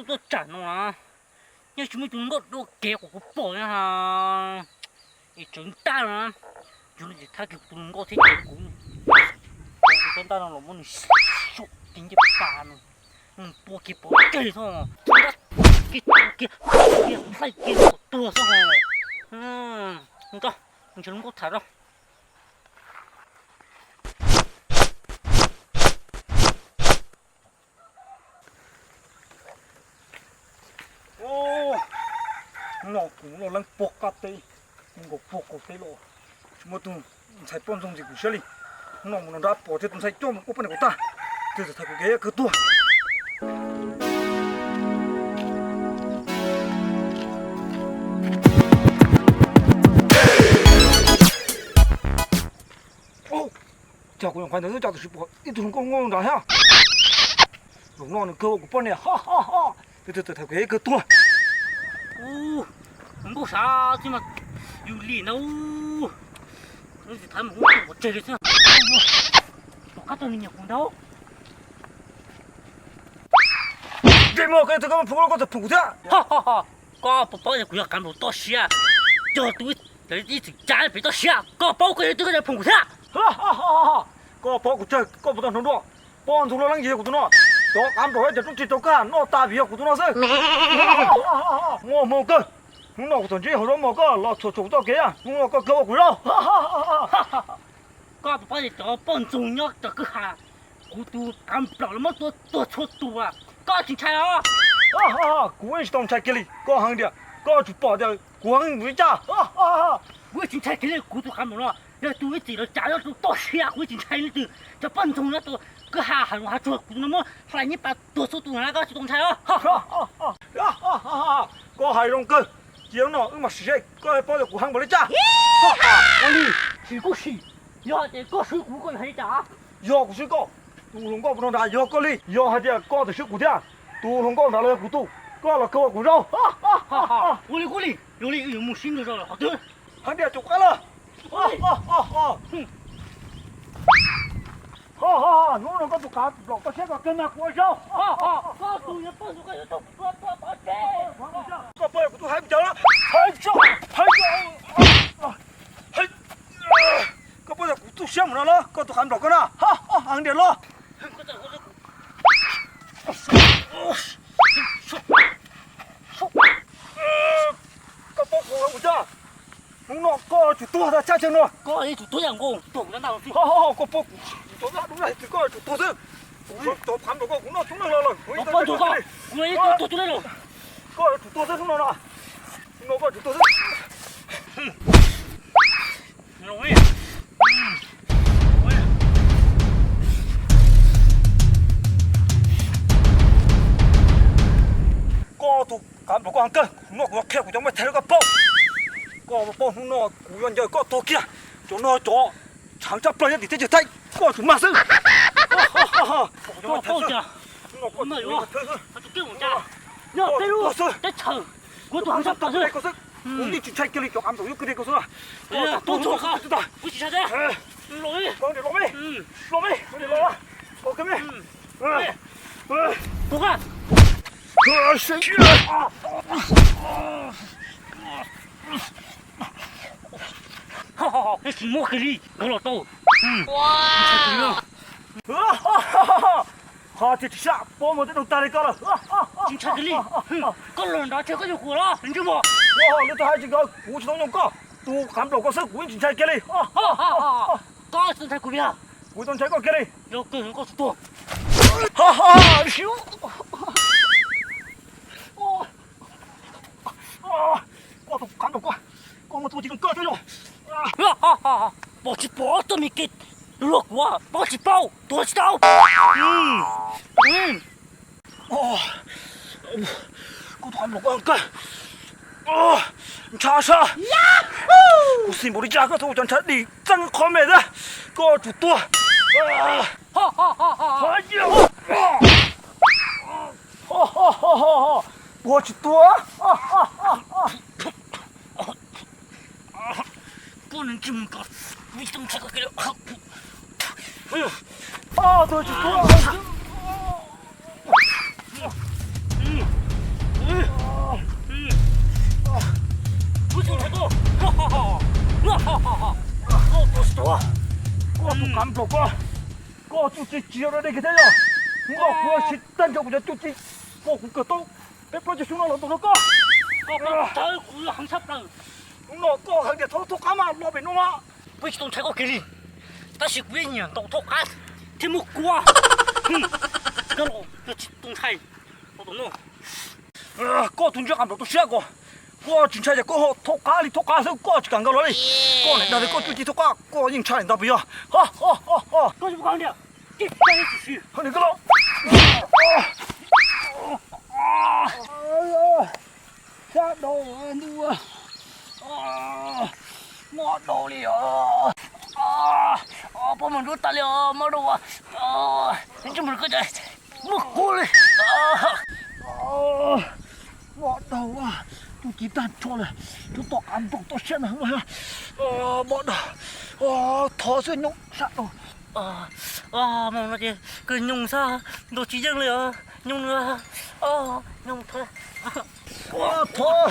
Tuaj tsam no na, yeej tsis muaj tus hluas nkauj dua kev kom kuv pom na. Es tsawv ntaj no na, yog no ces thab kiag kuv tus hluas nkauj thiab ces kuv, kuv tus ntaj no los muab nws xyuam kiag ncej pas no, nws tua kiag pov tseg xwb. Kiag tua kiag, kiag hlais kiag kom tuag xwb ho. Nrog, nrog hluas nkauj tham rau. Hnub no kuv los leej pog qab teb, kuv nkaus pog qaum teb los, tsis muaj tus ntxhais poj ntxoog ntxiv kuv siab li. Hnub no mus nrog nrab pog thiab tus ntxhais coj mus ua poj niam kuv tag, twb txawm thaiv kuv kev kawg tuag. Cas kuv nyuam qhuav ntawd xwb cas tam sim pom ib tug hluas nkauj nyob nrad thiab. Zaum no nws kawg ua kuv poj niam, ha ha ha. Twb txawm thaiv kuv kev kawg tuag. Ub, hluas nkauj sav txij mas yus lim ntag. Ub, tsis thaiv mus ua tseg li xwb. Tom qab tau nws nyiam kuv ntag. Ntsej muag koj twb koj phoom koj txawm phoom kuv thiab. Koj puas paub tias kuv yog Kav Nplaum toj siab, yog tus ib txwm cab pem toj siab, koj paub koj yog twb koj phoom kuv thiab. Koj paub kuv tsawg koj puas tau hnov dua? Poj ntxoog loj leej yig yog kuv tus no, cov Kav Nplaum cov rooj tsis tau kaj noj tas vim yog kuv tus no xwb. Muaj hmoo kawg, hnub no kuv txawm ntsib hauv zaub mos koj los txhuam txhuam kuv txoj kev, hnub no koj kawg ua kuv zaub. Koj puas paub tias cov poj ntxoog nyob cov kwj ha, kuv tus Kav Nplaum los muab tua tuag txhua tus, koj tsis ntshai os? Kuv yeej tsis tau ntshai kiag li, koj heev tias koj tsum pom tias kuv heev npaum li cas. Kuv yeej tsis ntshai kiag li, kuv tus Kav Nplaum no yog tus ib txwm los cas nyob rau toj siab kuv yeej tsis ntshai leej twg. Cov poj ntxoog nyob rau kwj ha hav zoov hav tsuag kuv no muab hlais nyiaj pas tuag txhua tus na, koj tsis tau ntshai os? Koj hais zoo kawg, cia no wb mam sim seb koj paub tias kuv heev npaum li cas. Ua li, sim kuj sim, yog hais tias koj swb kuv koj yuav hais li cas? Yog kuv swb koj, tus hluas nkauj puas nrog nrad yog koj li. Yog hais tias koj txawm swb kuv thiab, tus hluas nkauj nrad los yog kuv tug, koj los kawg ua kuv zaub. Ua li kuj li, yog li wb yuav mus sib ntsib rau qhov twg? Heev tias tsis qab lawm. Hnub no koj tus Kav Nplaum koj siab koj kawg nrog kuv ua zaub. Koj tus yog poj ntxoog koj yuav tau kuv tua pov tseg. Koj paub yog kuv tug hais kuv cawv lawm. Koj paub yog kuv tu siab mus no los koj tus Kav Nplaum koj na. Heev tias los. Koj paub kuv ua cas? Hnub no koj yuav tsum tuag tag chaw no. Koj yuav tsum tuag yam nkaus tuag kuv ntag. Koj paub kuv tau dab dub dab twg koj yuav tsum tuag xwb. Kuv cov Kav Nplaum koj kuv noj coob leej los lawm. Koj paub ntsoov koj, kuv yuav tuag coob leej los. Koj yuav tsum tuag xwb hnub no no. Hnub no koj yuav tsum tuag xwb. Koj tus Kav Nplaum koj heev kawg, hnub no kuv yuav qhia kuv cov me thaiv rau koj paub. Koj paub hnub no kuv yuav ncaws koj tuag kiag. Cov no cov tshav tshaj plaws nyob tim teb chaws Thaib, koj tsum mag xwb. Koj paub cas? Hnub no koj tus kej mus cas? Yog peb lub teb chaws, kuv tus heev tshaj plaws xwb. Kuv yeej tsis ntshai kiag li, cov Kav Nplaum yuav kwv deg koj xwb. Koj tus tuag xwb, kuv tsis ntshai thiab. Los me, los me, los me, los me. Tuag. Tsis muaj kiag li, nkawd los tau. Ho tias tsis sab, pob muag twb doog tag li koj lawm. Tsis ntshai kiag li. Koj los nrad tseg koj yuav kuv los ntsej muag. Lub tag hais tsis nkawd, kuv tsis tau nyoog koj, tus Kav Nplaum koj xwb kuv yeej tsis ntshai kiag li. Koj tsis tau ntshai kuv li. Kuv tsis tau ntshai koj kiag li. Yog koj, koj tsis tuag. Koj tus Kav Nplaum koj, koj muaj txuj ci zoo kawg thiab yog. Pom tsis pom txoj me kev luag kuv, paub tsis paub, tuag tsis tau. Koj tus Kav Nplaum koj kawg, ntshav sab. Kuv xis npaum li cas koj txawm ua cov ntshav dim txeeb qhov me thiab, koj tsum tuag. Tuag tsis tuag. Tuag tsis tuag. Koj tus kav nplaum koj, koj txuj ci tsis yog deb kiag thiab yog. Koj kuv sib tag nrho kuv cov txuj ci, koj kuv kawm tau peb plaub caug xyoo no los ntaus rau koj. Hnub no koj hais tias thov thov qab mas los pem no mas kuv tsis tau ntshai koj kiag li, tab sis kuv yeej nyiam ntaus thov qab thiab muab kua. Koj los tsis tau ntshai. Koj tus ntsej qav nplaum tuaj siab ko, koj tsis ntshai ces koj ho thov qab li thov qab xwb, koj tsis kam nkaus los li. Koj niam dag li koj txuj ci thov qab koj yeej ntshai ntag puas yog? Koj sab dhau ntuj, mob dhau li os. Pob muag nrub tas li os, mob dhau. Tsis mus koj muab kua li. Mob dhau, txuj ci tag nrho lawm, tus tom qav nplaum tuaj siab no. Mob dhau, thov xwb, nyooj sab dhau. Mob no ces kawg nyooj xwb, ntaus tsis yeej li os, nyooj no, nyooj thawj. Thov,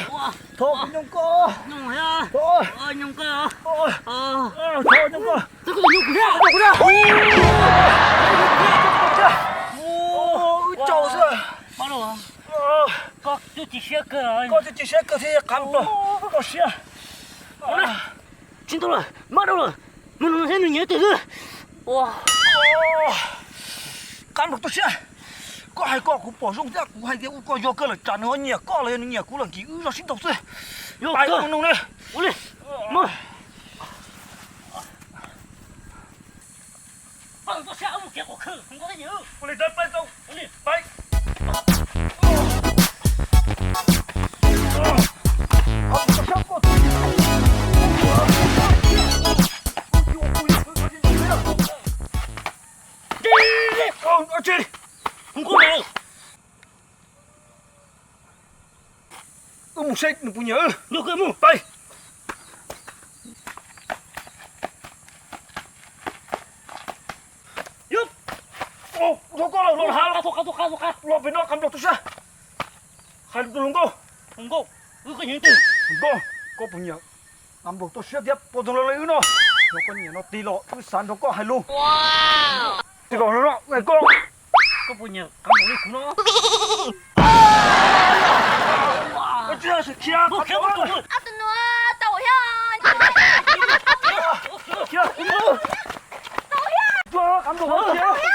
thov kuv nyooj koj, nyooj koj, thov nyooj koj. Wb tsaug xwb. Koj txuj ci siab kawg thiab qav nplaum tuaj siab. Tsis ntau lawm, mob dhau lawm, mus no thiab nws nyiam twg xwb. Qav nplaum tuaj siab, koj hais koj kuv pom zoo thiab kuv hais tias ua koj yog kawg lawm tsam nws ho nyiam koj los yog nws nyiam kuv los nkim wb zoj sib ntaus xwb. Yog kawg, mus no li. Ua li, mus. Wb mus saib nws puas nyiam wb. Pais. Thov koj los, los pem no qav nplaum tuaj siab. Hais lus rau hluas nkauj. Hluas nkauj, koj puas nyiam qav nplaum tuaj siab thiab puas zoo li wb no? Yog koj nyiam no tig los wb xav nrog koj hais lus. Tig los no, koj, koj puas nyiam qav nplaum li kuv no? Tsis yog, sim khiav. Ob tug no tau thiab. Qav nplaum tuaj siab.